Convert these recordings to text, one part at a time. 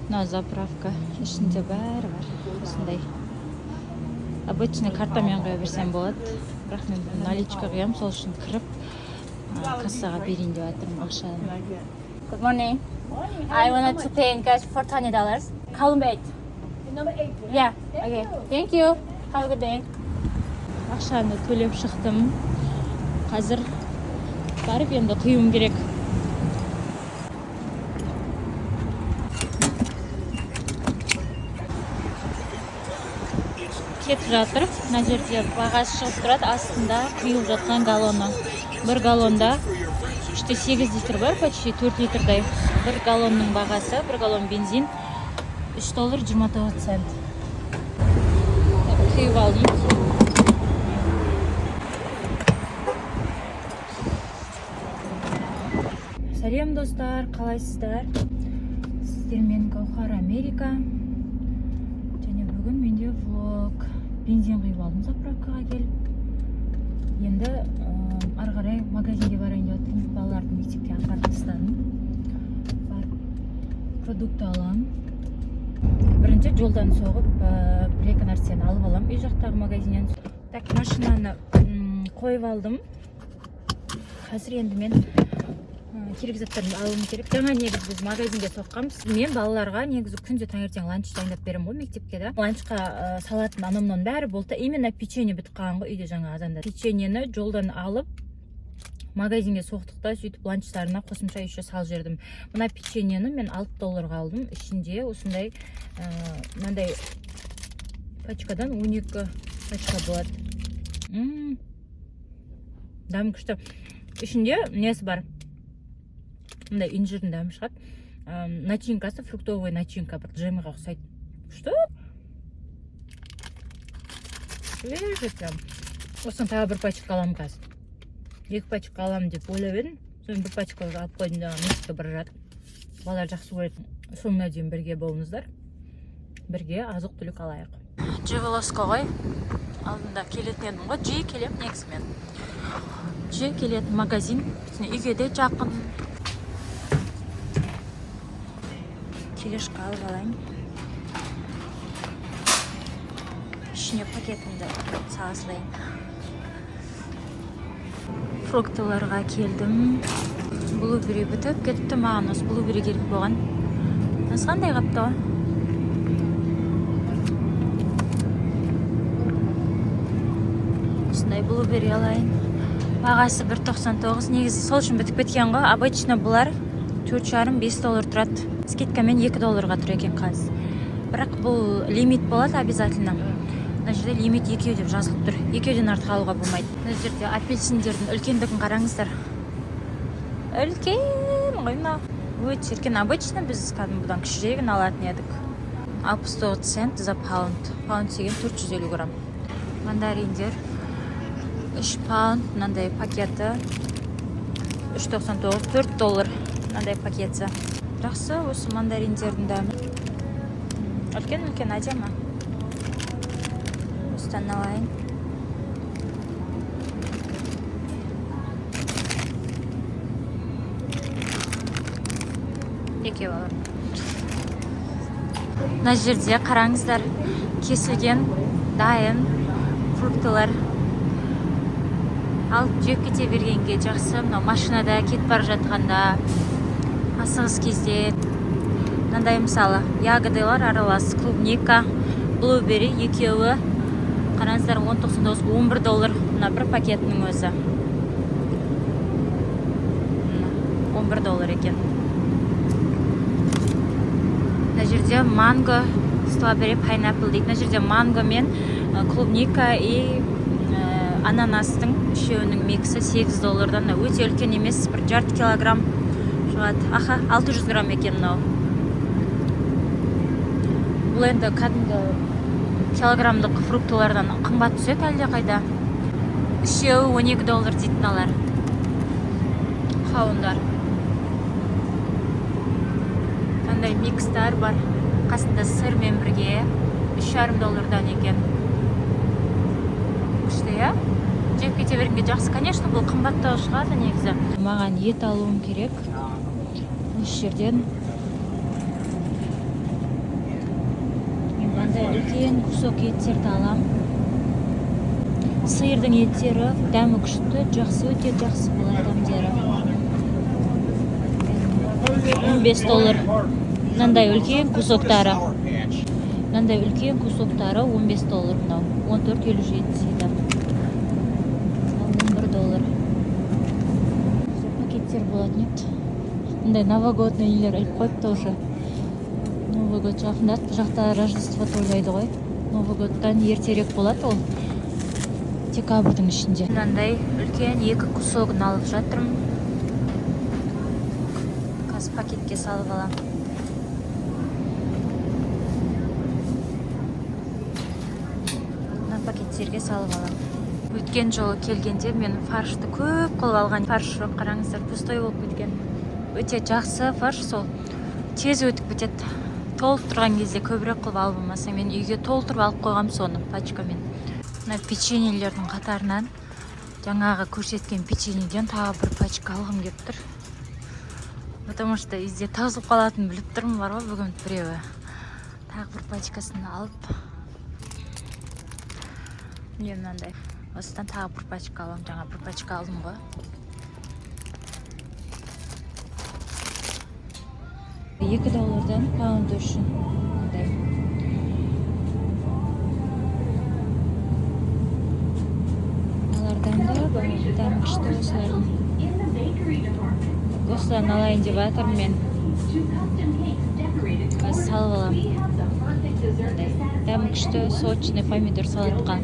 Мына заправка, ішінде бәрі бар. Осындай обычный картамен құя берсем болады, бірақ мен бүгін наличка құямын, сол үшін кіріп кассаға берейін деп жатырмын ақшаны. Good morning. I wanted to pay in cash for $20. Column 8. Number 8. Yeah. Okay. Thank you. Have a good day. Ақшаны төлеп шықтым. Қазір барып енді құюым керек. Кетіп жатыр. Мына жерде бағасы шығып тұрады, астында құйылып жатқан галлоны. Бір галлонда 3,8 литр бар, почти 4 литрдай. Бір галлонның бағасы, бір галлон бензин 3 доллар 29 цент. Так, құйып алдым. Сәлем, достар, қалайсыздар? Сіздермен Гаухар Америка. Және бүгін менде влог. Бензин құйып алдым заправкаға келіп. Енді ары қарай магазинге барайын деп жатырмын. Балаларды мектепке апарып тастадым. Барып продукт аламын. Бірінші жолдан соғып, бір екі нәрсені алып аламын үй жақтағы магазиннен. Так, машинаны қойып алдым. Қазір енді мен керек заттарымды алуым керек. Жаңа негізі біз магазинге соққанбыз. Мен балаларға негізі күнде таңертең ланч дайындап беремін ғой мектепке да. Ланчқа салатын анау мынаның бәрі болды да, именно печенье бітіп қалған ғой үйде жаңа азанда. Печеньені жолдан алып магазинге соқтық та, сөйтіп ланчтарына қосымша еще салып жібердім. Мына печеньені мен 6 долларға алдым. Ішінде осындай мынандай пачкадан 12 пачка болады. Дәмі күшті. Ішінде несі бар? Мындай инжирдің дәмі шығады. Начинкасы фруктовый начинка, бір джемға ұқсайды. Күшті. Свежий прям. Осыны тағы бір пачка аламын қазір. Екі пачка аламын деп ойлап едім. Соны бір пачка уже алып қойдым да, мектепке бара жатып. Балалар жақсы көреді. Соңына дейін бірге болыңыздар. Бірге азық түлік алайық. Джевелоско ғой. Алдында келетін едім ғой. Жиі келемін негізі мен. Жиі келетін магазин. Біздің үйге де жақын. Тележка алып алайын. Ішіне пакетімді сала салайын. Фруктыларға келдім. Blueberry бітіп кетті, маған осы blueberry керек болған. Мынасы қандай қапты ғой? Осындай blueberry алайын. Бағасы 1,99. Негізі сол үшін бітіп кеткен ғой. Обычно бұлар 4,5-5 доллар тұрады. Скидкамен 2 долларға тұр екен қазір. Бірақ бұл лимит болады обязательно. Мына жерде лимит екеу деп жазылып тұр. Екеуден артық алуға болмайды. Мына жерде апельсиндердің үлкендігін қараңыздар. Үлкен ғой мынау. Өте үлкен. Обычно біз кәдімгі бұдан кішірегін алатын едік. 69 цент за паунд. Паунд деген 450 грамм. Мандариндер 3 паунд мынандай пакеті, 3,99, 4 доллар мынандай пакеті. Жақсы осы мандариндердің дәмі. Үлкен үлкен, әдемі. Осыдан алайын. Екеу аламын. Мына жерде қараңыздар, кесілген дайын фруктылар, алып жеп кете бергенге жақсы. Мынау машинада кетіп бара жатқанда, асығыс кезде мынандай, мысалы, ягодалар аралас, клубника, blueberry екеуі, қараңыздар, 10,99, 11 доллар мына бір пакетінің өзі. Мына, 11 доллар екен. Мына жерде манго, strawberry, pineapple дейді. Мына жерде манго мен клубника и ананастың үшеуінің миксі 8 доллардан. Мына өте үлкен емес, бір жарты килограмм шығады. Аха, 600 грамм екен мынау. Бұл енді кәдімгі килограммдық фруктылардан қымбат түседі әлдеқайда. Үшеуі 12 доллар дейді мыналар, қауындар. Мынандай микстар бар, қасында сырмен бірге, 3,5 доллардан екен. Күшті, иә, жеп кете бергенге жақсы. Конечно, бұл қымбаттау шығады негізі. Маған ет алуым керек осы жерден. Мынандай үлкен кусок еттерді алам. Сиырдың еттері дәмі күшті, жақсы, өте жақсы болады дәмдері. 15 доллар. Мынандай үлкен кусоктары. Мынандай үлкен кусоктары 15 доллар мынау. 14,57 дейді. Мынау 11 доллар. Бізде пакеттер болатын еді. Мындай новогодний нелер іліп қойыпты уже. Новый год жақындады. Бұл жақта Рождество тойлайды ғой. Новый годтан ертерек болады ол. Декабрьдің ішінде. Мынандай үлкен екі кусогын алып жатырмын. Қазір пакетке салып аламын. Мына пакеттерге салып аламын. Өткен жолы келгенде мен фаршты көп қылып алған. Фарш жоқ, қараңыздар, пустой болып кеткен. Өте жақсы фарш сол. Тез өтіп кетеді. Толып тұрған кезде көбірек қылып алып алмасаң, мен үйге толтырып алып қойғам соны пачкамен. Мына печеньелердің қатарынан жаңағы көрсеткен печеньеден тағы бір пачка алғым келіп тұр. Потому что үйде таусылып қалатынын біліп тұрмын бар ғой, бүгін біреуі. Тағы бір пачкасын алып. Міне, мынандай. Осыдан тағы бір пачка аламын. Жаңа бір пачка алдым ғой. 2 доллардан паунд үшін мындай. Мыналардан да бар, дәмі күшті осылардың. Осыдан алайын деп жатырмын мен. Қазір салып аламын. Мындай дәмі күшті, сочный помидор салатқа.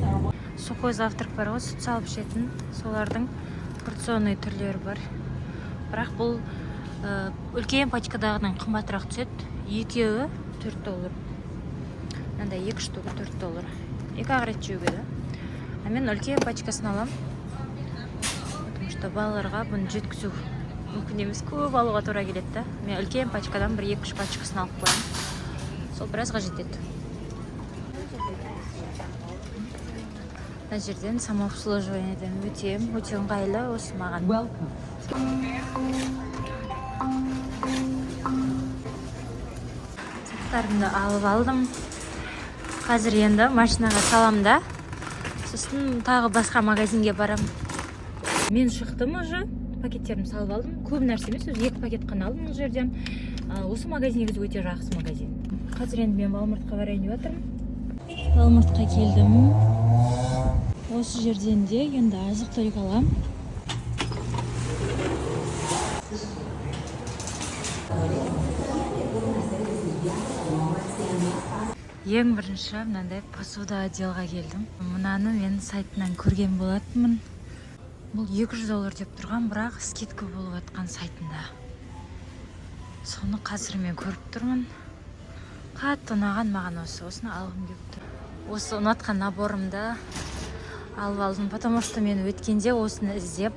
Сухой завтрак бар ғой, сүт салып ішетін. Солардың порционный түрлері бар. Бірақ бұл үлкен пачкадағыдан қымбатырақ түседі. Екеуі 4 доллар. Мынандай екі штугы 4 доллар. Екі ақ рет жеуге да. А мен үлкен пачкасын аламын. Потому что балаларға бұны жеткізу мүмкін емес, көп алуға тура келеді да. Мен үлкен пачкадан бір екі үш пачкасын алып қоямын. Сол біразға жетеді. Мына жерден самообслуживаниеден өтем, өте ыңғайлы осы маған. Welcome. Заттарымды алып алдым. Қазір енді машинаға салам да, сосын тағы басқа магазинге барам. Мен шықтым уже, пакеттерімді салып алдым. Көп нәрсе емес, өзі екі пакет қана алдым бұл жерден. Осы магазин негізі өте жақсы магазин. Қазір енді мен Валмартқа барайын деп жатырмын. Валмартқа келдім. Осы жерден де енді азық түлік аламын. Ең бірінші мынандай посуда отделға келдім. Мынаны мен сайтынан көрген болатынмын. Бұл 200 доллар деп тұрған, бірақ скидка болып жатқан сайтында. Соны қазір мен көріп тұрмын. Қатты ұнаған маған осы, осыны алғым келіп тұр. Осы ұнатқан наборымды алып алдым, потому что мен өткенде осыны іздеп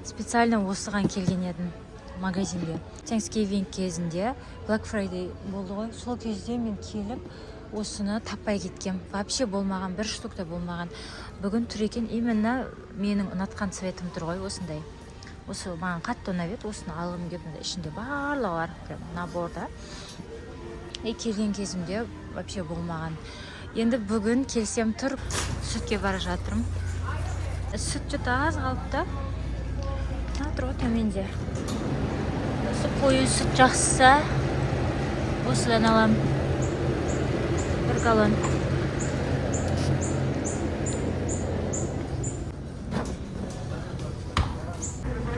специально осыған келген едім магазинге. Thanksgiving кезінде Black Friday болды ғой, сол кезде мен келіп осыны таппай кеткем. Вообще болмаған, бір штук та болмаған. Бүгін тұр екен, именно менің ұнатқан цветім тұр ғой осындай. Осы маған қатты ұнап еді, осыны алғым келіп, мында ішінде барлығы бар, прям наборда. И келген кезімде вообще болмаған. Енді бүгін келсем тұр, сүтке бара жатырмын. Сүт что-то аз қалыпты. Мына тұр ғой төменде. Осы қою сүт жақсысы. Осыдан алам. Бір галлон.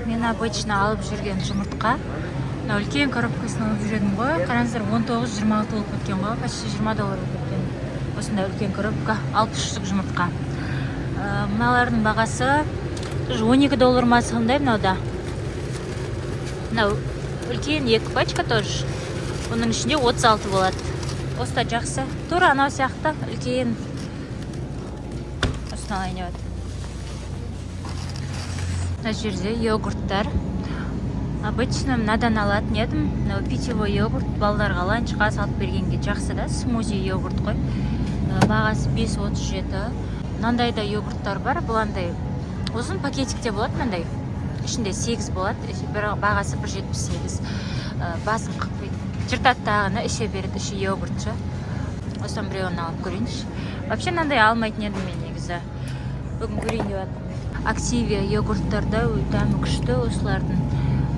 Мен обычно алып жүрген жұмыртқа. Мына үлкен коробкасын алып жүредім ғой. Қараңыздар, 19,26 болып кеткен ғой. Почти 20 доллар болып кеткен. Осындай үлкен коробка, 60 штук жұмыртқа. Мыналардың бағасы тоже 12 доллар ма сондай мынауда. Мынау үлкен екі пачка тоже. Бұның ішінде 36 болады. Осы да жақсы. Тура анау сияқты үлкен. Осыны алайын деп жатырмын. Мына жерде йогурттар. Обычно мынадан алатын едім. Мынау питьевой йогурт, балдарға ланчқа салып бергенге жақсы да, смузи йогурт қой. Бағасы 5,37. Мынандай да йогурттар бар. Бұл андай ұзын пакетикте болады мынандай. Ішінде 8 болады. Бірақ бағасы 1,78. Басын қырқпайды. Жыртады дағыны іше береді, іші йогурт ше. Осыдан біреуін алып көрейінші. Вообще мынандай алмайтын едім мен негізі. Бүгін көрейін деп жатырмын. Активия йогурттарда дәмі күшті осылардың.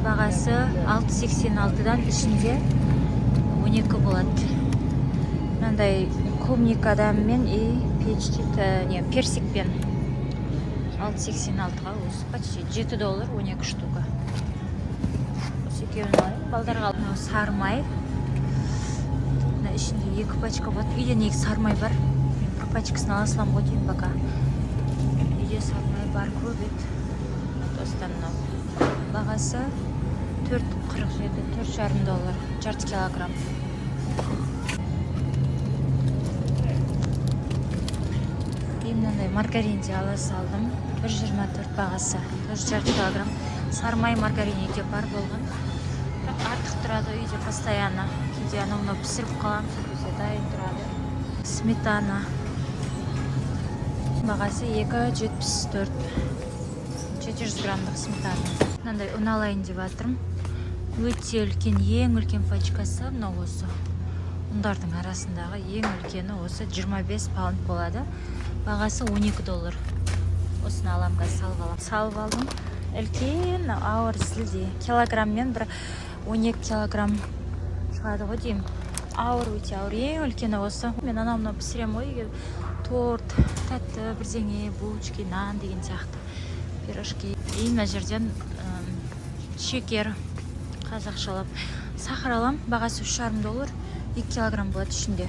Бағасы 6,86-дан, ішінде 12 болады. Мынандай клубника дәмімен и peach дейді, не, персикпен. 6,86-ға осы почти 7 доллар 12 штука. Осы екеуін алайын. Балдарға мынау сары май. Мына ішінде екі пачка болады. Үйде негізі сары май бар. Мен бір пачкасын ала саламын ғой деймін пока. Үйде сары май бар, көп еді. Осыдан мынау. Бағасы 4,47, 4,5 доллар, жарты килограмм. И мынандай маргарин де ала салдым. 1,24 бағасы. Тоже жарты килограмм. Сары май, маргарин екеуі бар болған. Бірақ артық тұрады үйде постоянно. Кейде анау мынау пісіріп қаламын, сол кезде дайын тұрады. Сметана. Бағасы 2,74. 700 граммдық сметана. Мынандай ұн алайын деп жатырмын. Өте үлкен, ең үлкен пачкасы мынау осы. Ұндардың арасындағы ең үлкені осы, 25 паунд болады. Бағасы 12 доллар. Осыны алам қазір, салып алам. Салып алдым. Үлкен, ауыр зілдей. Килограмммен бір 12 килограмм шығады ғой деймін. Ауыр, өте ауыр. Ең үлкені осы. Мен анау мынау пісіремін ғой үйге. Торт, тәтті бірдеңе, булочки, нан деген сияқты. Пирожки. И мына жерден шекер, қазақшалап сахар алам. Бағасы 3,5 доллар. 2 килограмм болады ішінде.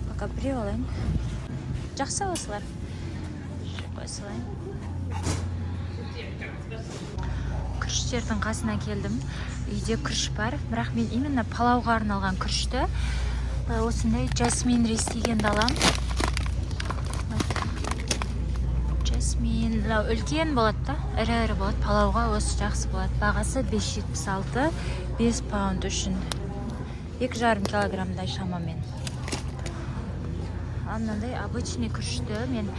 Пока біреу алайын. Жақсы осылар. Қоя салайын. Күріштердің қасына келдім. Үйде күріш бар, бірақ мен именно палауға арналған күрішті, осындай jasmine rice дегенді аламын. Вот. Жасмин мынау үлкен болады да, ірі ірі болады. Палауға осы жақсы болады. Бағасы 5,76, 5 паунд үшін. 2,5 килограммдай шамамен. Ал мынандай обычный күрішті мен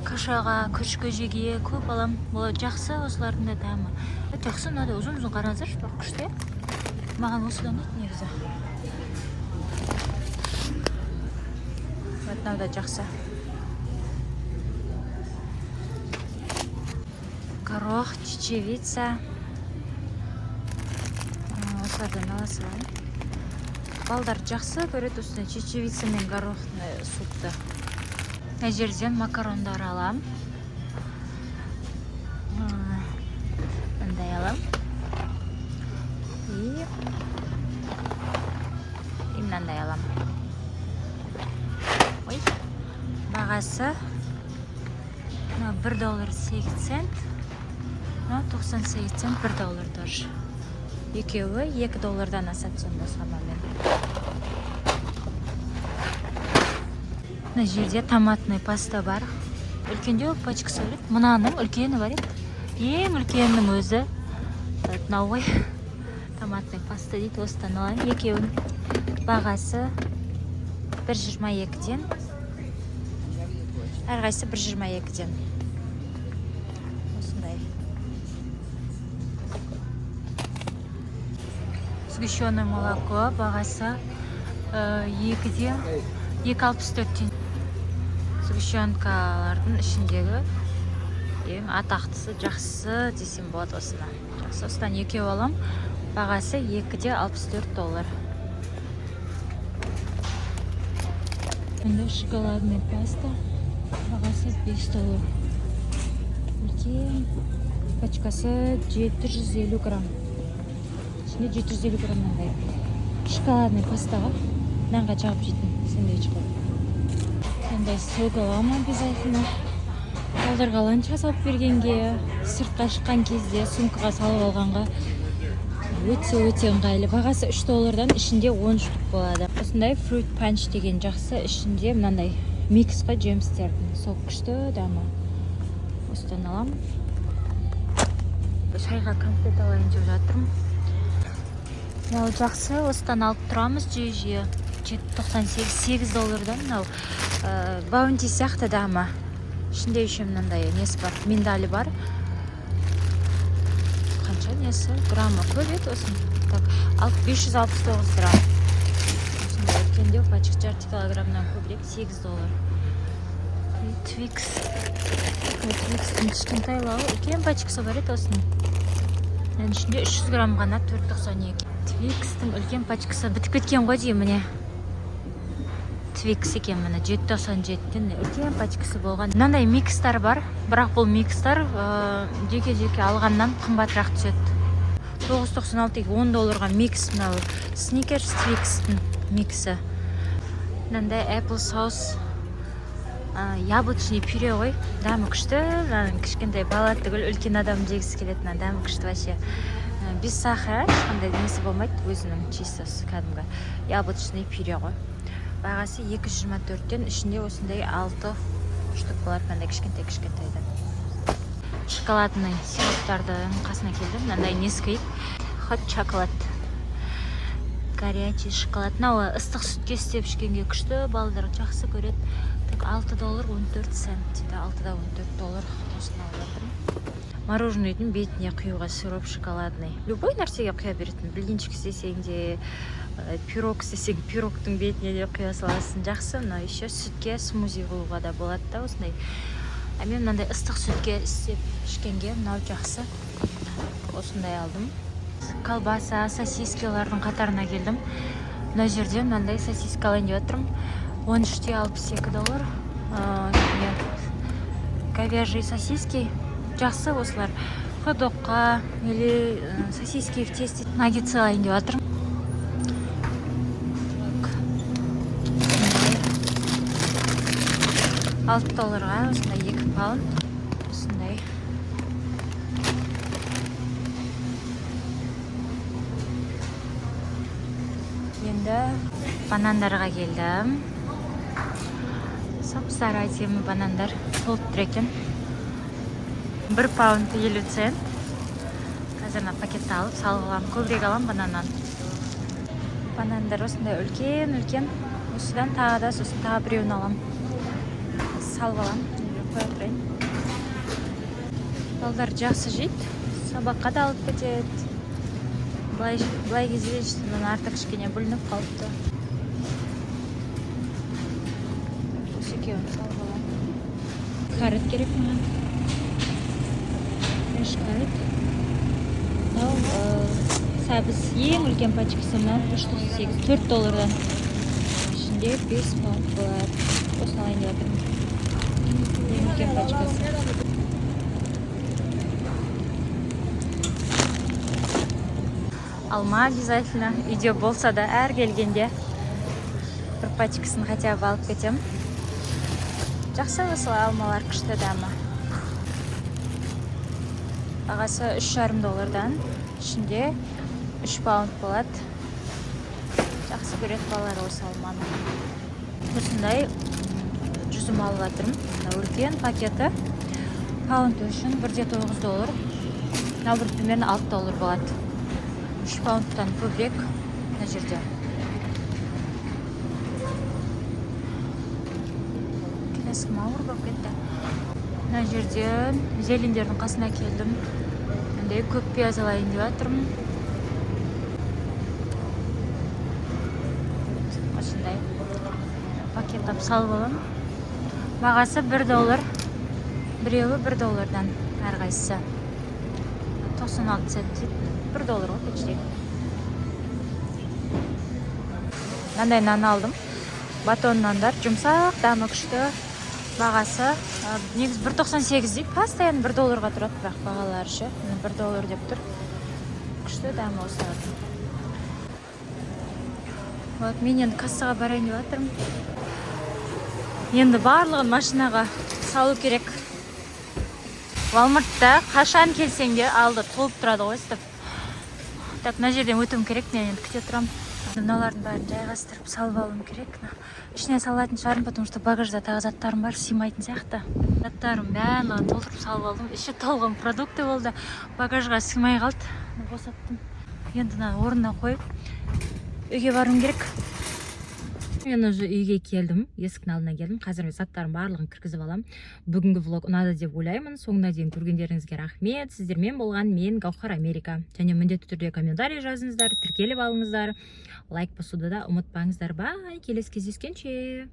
кашаға, күріш көжеге көп алам. Ол жақсы, осылардың да дәмі жақсы. Мынадай ұзын ұзын, қараңыздаршы, бірақ күшті, иә. Маған осы да ұнайды негізі. Вот мынау да жақсы. Горох, чечевица. Осылардан ала салайын. Балдар жақсы көреді осындай чечевица мен горохный супты. Мына жерден макарондар алам. Мындай алам. И мынандай алам. Ой, бағасы мынау 1 доллар 8 цент. Мынау 98 цент, 1 доллар тоже. Екеуі 2 доллардан асады сонда шамамен. Мына жерде томатный паста бар. Үлкендеу пачкасы бар еді. Мынаның үлкені бар еді. Ең үлкенінің өзі мынау ғой. Томатный паста дейді, осыдан алайын екеуін. Бағасы 1,22-ден. Әрқайсысы 1,22-ден. Осындай. Сгущенное молоко бағасы 2-де 2,64-тен. Сгущенкалардың ішіндегі ең атақтысы, жақсысы десем болады осыны. Жақсы, осыдан екеу алам. Бағасы 2,64 доллар. Енді шоколадный паста бағасы 5 доллар. Үлкен пачкасы 750 грамм. Ішінде 750 грамм мынандай шоколадный паста ғой. Нанға жағып жейтін сэндвич қылып. Мындай сок аламын обязательно. Балдарға ланчқа салып бергенге, сыртқа шыққан кезде сумкаға салып алғанға өте өте ыңғайлы. Бағасы 3 доллардан, ішінде 10 штук болады. Осындай fruit punch деген жақсы, ішінде мынандай микс қой жемістердің. Сок күшті дәмі. Осыдан аламын. Шайға конфет алайын деп жатырмын. Мынау жақсы, осыдан алып тұрамыз жиі-жиі. 7,98, 8 доллардан мынау Баунти сияқты дәмі. Ішінде еще мынандай несі бар, миндалі бар. Қанша несі? Граммы көп еді осының. Так, 569 грамм. Осындай. Үлкендеу пачка, жарты килограммнан көбірек, 8 доллар. И Твикс. Твикстің кішкентайлауы, үлкен пачкасы бар еді осының. Мынаның ішінде 300 грамм ғана, 4,92. Твикстің үлкен пачкасы бітіп кеткен ғой деймін, міне. Твикс екен, міне, 7,97-тен үлкен пачкасы болған. Мынандай микстар бар, бірақ бұл микстар жеке-жеке алғаннан қымбатырақ түседі. 9,96, 10 долларға микс мынау Сникерс Твикстің миксі. Мынандай apple sauce, яблочный пюре ғой, дәмі күшті. Мынаның кішкентай бала түгіл, үлкен адам жегісі келеді. Мына дәмі күшті вообще. Без сахара, ешқандай несі болмайды, өзінің чистасы, кәдімгі яблочный пюре ғой. Бағасы 2,24-тен, ішінде осындай 6 штук болады, мынандай кішкентай кішкентайдан. Шоколадный сироптардың қасына келдім. Мынандай Несквик hot chocolate, горячий шоколад. Мынау ыстық сүтке істеп ішкенге күшті, балалар жақсы көреді. Так, 6 доллар 14 цент дейді, 6,14 доллар. Осыны алып жатырмын. Мороженыйдың бетіне құюға сироп шоколадный, любой нәрсеге құя беретін. Блинчик істесең де, пирог істесең, пирогтың бетіне де құя саласың, жақсы. Мынау еще сүтке смузи қылуға да болады да осындай. А мен мынандай ыстық сүтке істеп ішкенге мынау жақсы, осындай алдым. Колбаса, сосискалардың қатарына келдім. Мына жерде мынандай сосиска алайын деп жатырмын, 13,62 доллар. Не, говяжьи сосиски жақсы осылар, хот-догқа или сосиски в тесте, наггетсы алайын деп жатырмын. Так. Мындай. 6 долларға осындай 2 паунд осындай. Енді банандарға келдім. Сап сары әдемі банандар толып тұр екен. 1 паунд 50 цент. Қазір мына пакетті алып, салып аламын, көбірек аламын бананнан. Банандар осындай үлкен үлкен. Осыдан тағы да, сосын тағы біреуін аламын, салып аламын, қоя тұрайын. Балдар жақсы жейді, сабаққа да алып кетеді. Былай былай кезде мынаның арты кішкене бүлініп қалыпты. Осы екеуін салып аламын. Carrot керек маған, fresh carrot. Мынау сәбіз, ең үлкен пачкасы мынау, 3,98, 4 доллардан, ішінде 5 паунд болады. Осыны алайын деп жатырмын, ең үлкен пачкасы. Алма обязательно, үйде болса да, әр келгенде бір пачкасын хотя бы алып кетемін. Жақсы осылай алмалар, күшті дәмі. Бағасы 3,5 доллардан, ішінде 3 паунд болады. Жақсы көреді балалар осы алманы. Осындай жүзім алып жатырмын. Мына үлкен пакеті паунд үшін 1,9 доллар. Мынау бір примерно 6 доллар болады, 3 паундтан көбірек мына жерде. Коляскам ауыр болып кетті. Мына жерде зелендердің қасына келдім. Мындай көк пияз алайын деп жатырмын. Осындай пакеттап салып аламын. Бағасы 1 доллар, біреуі 1 доллардан әрқайсысы, 96 цент дейді, 1 доллар ғой почти. Мынандай нан алдым, батон нандар, жұмсақ, дәмі күшті. Бағасы негізі 1,98 дейді, постоянно 1 долларға тұрады, бірақ бағалары ше, міне, 1 доллар деп тұр. Күшті дәмі осылардың. Вот, мен енді кассаға барайын деп жатырмын. Енді барлығын машинаға салу керек. Walmartта қашан келсең де алды толып тұрады ғой өстіп. Так, мына жерден өтуім керек, мен енді күте тұрамын. Мыналардың бәрін жайғастырып, салып алуым керек. Мына ішіне салатын шығармын, потому что багажда тағы заттарым бар, сыймайтын сияқты. Заттарым барлығын толтырып салып алдым, іші толған продукты болды, багажға сыймай қалды, босаттым. Енді мына орнына қойып, үйге баруым керек. Мен уже үйге келдім, есіктің алдына келдім. Қазір мен заттарымның барлығын кіргізіп аламын. Бүгінгі влог ұнады деп ойлаймын. Соңына дейін көргендеріңізге рахмет. Сіздермен болған мен, Гаухар Америка. Және міндетті түрде комментарий жазыңыздар, тіркеліп алыңыздар. Лайк басуды да ұмытпаңыздар. Бай, келесі кездескенше.